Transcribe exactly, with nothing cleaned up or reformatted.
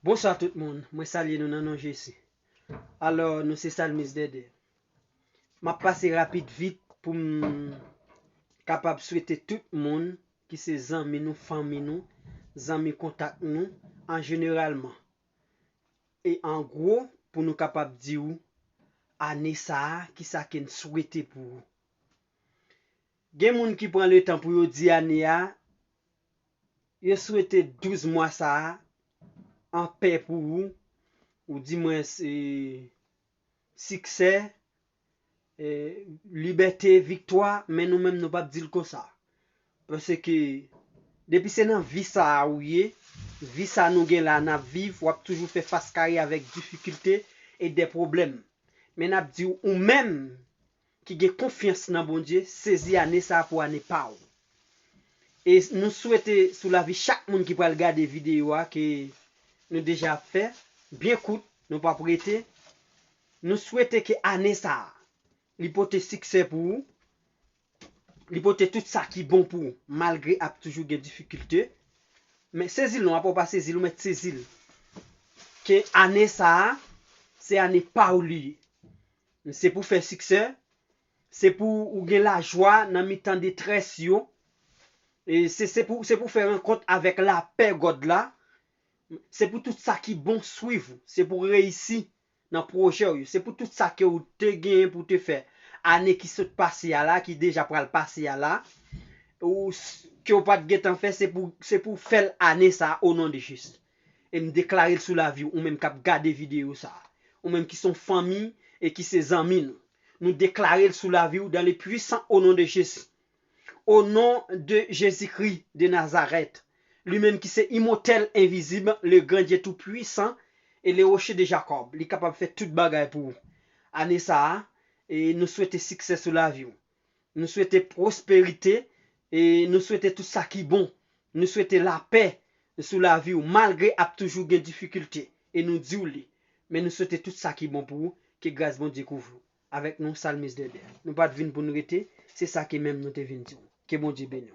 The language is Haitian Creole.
Bonswa tout moun, mwen salye nou nan non Jezi. Alò, nou se Salmis Dèdè. M ap pase rapid vit pou m kapab swete tout moun ki se zanmi nou, fanmi nou, zanmi kontak nou, an jeneralman. E an gwo, pou nou kapab di w, ane sa a, kisa ke n swete pou ou. Gen moun ki pran letan pou yo di ane a, yo swete douz mwa sa a anpè pou ou, ou di mwen se siksè, e, libète, viktwa, men nou menm nou p ap di l konsa. Paske depi se nan vi sa a ou ye, vi sa nou gen la n ap viv, w ap toujou fè fas kare avèk difikilte e de pwoblèm. Men n ap di w, ou menm ki gen konfyans nan Bondye, sezi ane sa a pou ane pa w. E nou swete sou lavi chak moun ki pral gade videyo a ke nou deja ap fè, byen kout, nou p ap rete. Nou swete ke ane sa a, li pote siksè pou ou, li pote tout sa ki bon pou ou, malgre ap toujou gen difikilte. Men sezi l non, apa w pa sezi l, ou mèt sezi l. Ke ane sa a, se ane pa w li ye. Se pou fè siksè, se pou ou gen lajwa nan mitan detrès yo. E se, se pou, se pou fè rankont avèk lapè God la. Se pou tout sa ki bon swiv ou. Se pou reyisi nan pwojè w yo. Se pou tout sa ke ou te genyen pou te fè ane ki sot pase a la, ki deja pral pase a la, ou s-, ke w pa t gentan fè, se pou, se pou fè l ane sa a, o non de Jezi. E m deklare l sou lavi w, ou menm k ap gade videyo sa a. Ou menm ki se yon fanmi e ki se zanmi nou. Nou deklare l sou lavi w dans le puissant au nom de Jésus. Au nom de Jésus-Christ de Nazareth, lui-même qui c'est immortel, invisible, le grand Dieu tout-puissant et le rocher de Jacob. Li kapab fè tout bagay pou ou. Ane sa a, e nou swete siksè sou lavi w. Nou swete pwosperite, e nou swete tout sa ki bon. Nou swete lapè sou lavi w, malgre ap toujou gen difikilte. E nou di w li. Men nou swete tout sa ki bon pou ou, ke gras Bondye kouvri w. Avèk nou, Salmis Dèdè. Nou pa t vin pou n rete, se sa ke menm nou te vin di w. Ke Bondye beni w.